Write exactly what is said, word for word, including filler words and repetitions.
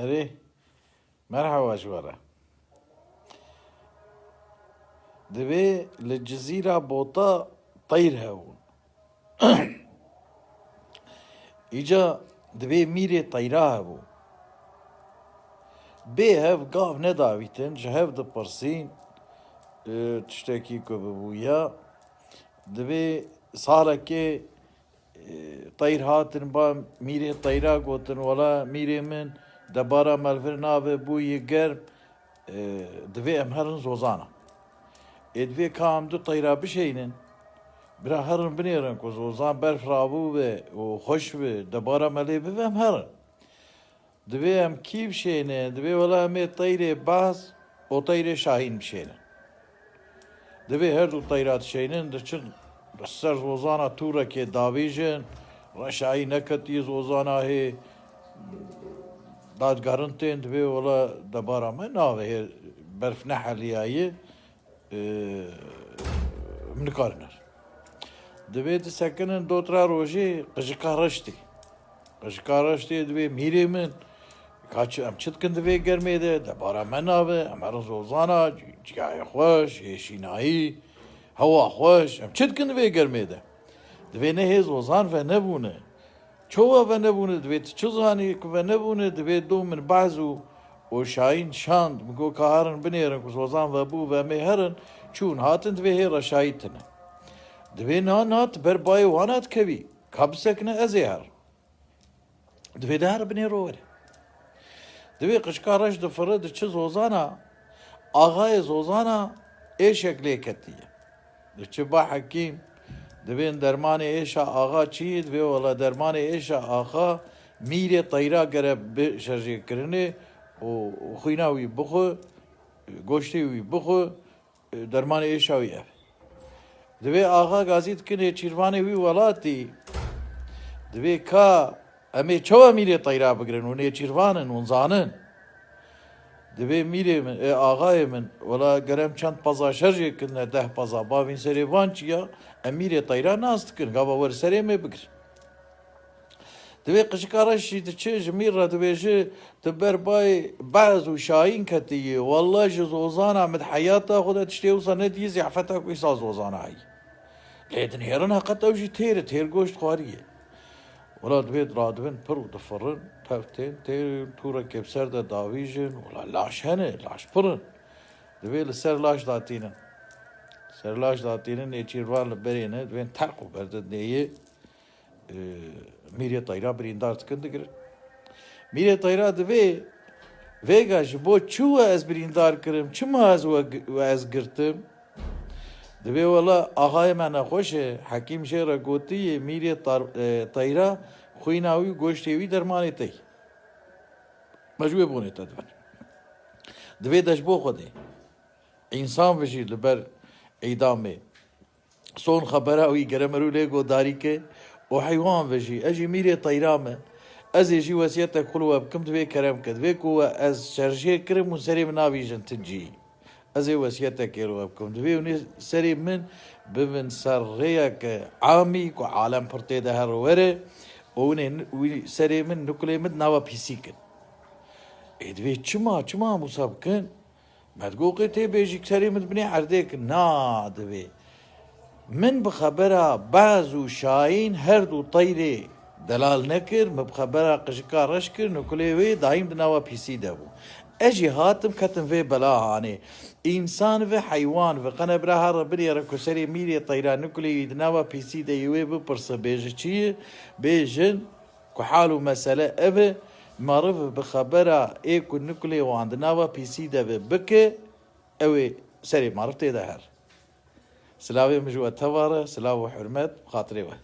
Erê, merhaba ji we re. Divê li Cizîra Bota teyr hebûn. Îca divê mîrê teyra hebû. Bê hev gav nedavîtin, ji hev dipirsîn, e, tiştekî ku bibûya. Divê salekê, e, teyr hatin ba mîrê teyra gotin, wela mîrê min, debara me li vir nabe, bûyî germ, e, divê em herin Zozana. Ê divê ka em du teyra bişeynin, bira herin binêrin ku Zozan berf rabû be û xweş be, debara me lê bibe, em herin. Divê em kî bişêne? Divê wela em ê teyrê Behz û teyrê Şahîn bişêne. Divê her du teyra dişeynin, diçin ser Zozana tûrekê davîjin, reşayî neketiye Zozana hê, dadgerin tên, divê wela debara me nave hê berf neheliyaye, e, em nikarin her. Divê disekinin dotra rojê qijika reştê. Qijika reştê divê mîrê min. Ka çi, em çi dikin divê germê de? Debara me nabe, em herin Zozana, ciyayê xweş, hêşînayî, hewa xweş. Em çi dikin divê germê de? Divê ne hê Zozan venebûne. Çawa venebûne? Divê tu çi zanî ku venebûne? Divê do min Behz û, û Şahîn şand. Min got ka herin binêrin ku Zozan vebû ve em ê herin. Çûn hatin divê hê reşayî tine. Divê na, na, tu ber bayê wana dikevî. Ka bisekine ez ê herim. Divê de here binêro were. Divê qijka reş difire diçi Zozana, axayê Zozana êşek lê ketiye. Diçi ba hekîm, divê dermanê êşa axa çi ye? Divê wela dermanê êşa axa mîrê teyra gere bi şerjêkirinê û xwîna wî bixwe, goştê wî bixwe, dermanê êşa wî ev. Divê axa gazî dikin nêçîrvanê wî welatî. Divê ka em ê çawa mîrê teyra bigirin û nêçîrvan in, hûn zanin. Divê mîrê min, ê axayê min, wela ger em çend peza şerjê kirine, deh peza, bavîn serê van çiya, em mîrê teyra nas dikin, gava wer serê me bigir. Divê qijika reş jî diçe ji mîr re dibêje, tu ber bayê Behz û Şahîn ketiyî. Welle ji Zozana min di heyata xwe de tiştê wisa nediyî, zîafeta ku îsa Zozana heyî. Lê dinêrin heqet ew jî têr e, têr goşt xwariyê. Wela divê radibin pir û difirin, tev tên, têr tûrekê bi ser de davîjin, wela laş hene, laş pir in. Divê li ser laş datînin. Ser laş datînin, nêçîrvan li berê ne, divên terq û berdidnêyê. E, mîrê teyra birîndar dikin, digirin. Mîrê teyra divê, vêga ji bo çi we ez birîndar kirim, çima ez we gi-, we ez girtim? Divê wela axayê me nexweş e, hekîm jê re gotiye, mîrê tar-, e, teyra xwîna wî, goştê wî dermanê te ye. Me ji wê bonê te dibin. Divê de ji bo Xwedê. Însan vijî li ber îdamê. Son xebera wî gere merû lê godarî ke û heywan ve jî. Ez jî mîrê teyra me. Ez ê jî wesiyetek xwe li we bikim, divê kerem ke. Divê ku we ez şerjê kirim û serê min navîjin ti cî. Ez ê wesiyetekê li we bikim. Divê hûn ê serê min bibin ser rêyeke amî ku alem pir tê de her were û hûn ê ni-, wî serê min, nikulê min di nava pîsî kin. Ê divê çima, çima em wisa bikin? Me digot, qê tê bêjî, serê min dibinê erdê kir. Na, divê. Min bi xebera Behz û Şahîn her du teyrê delal nekir, min bi xebera qijika reş kir, nikulê wê dayîm di nava pîsî de bû. Ez jî hatim ketim vê bela hanê. Însan ve, heywan ve, qene bira here binêre ku serê mîrê teyra nikulê wî di nava pîsî de yê wê bipirse, bêje çi ye? Bêjin, ku hal û mesele ev e, meriv bi xebera ê ku nikulê wan di nava pîsî de ve bike, ew ê serê meriv tê de her. Silavê min ji we teva re, silav û hurmet bi xatirê we.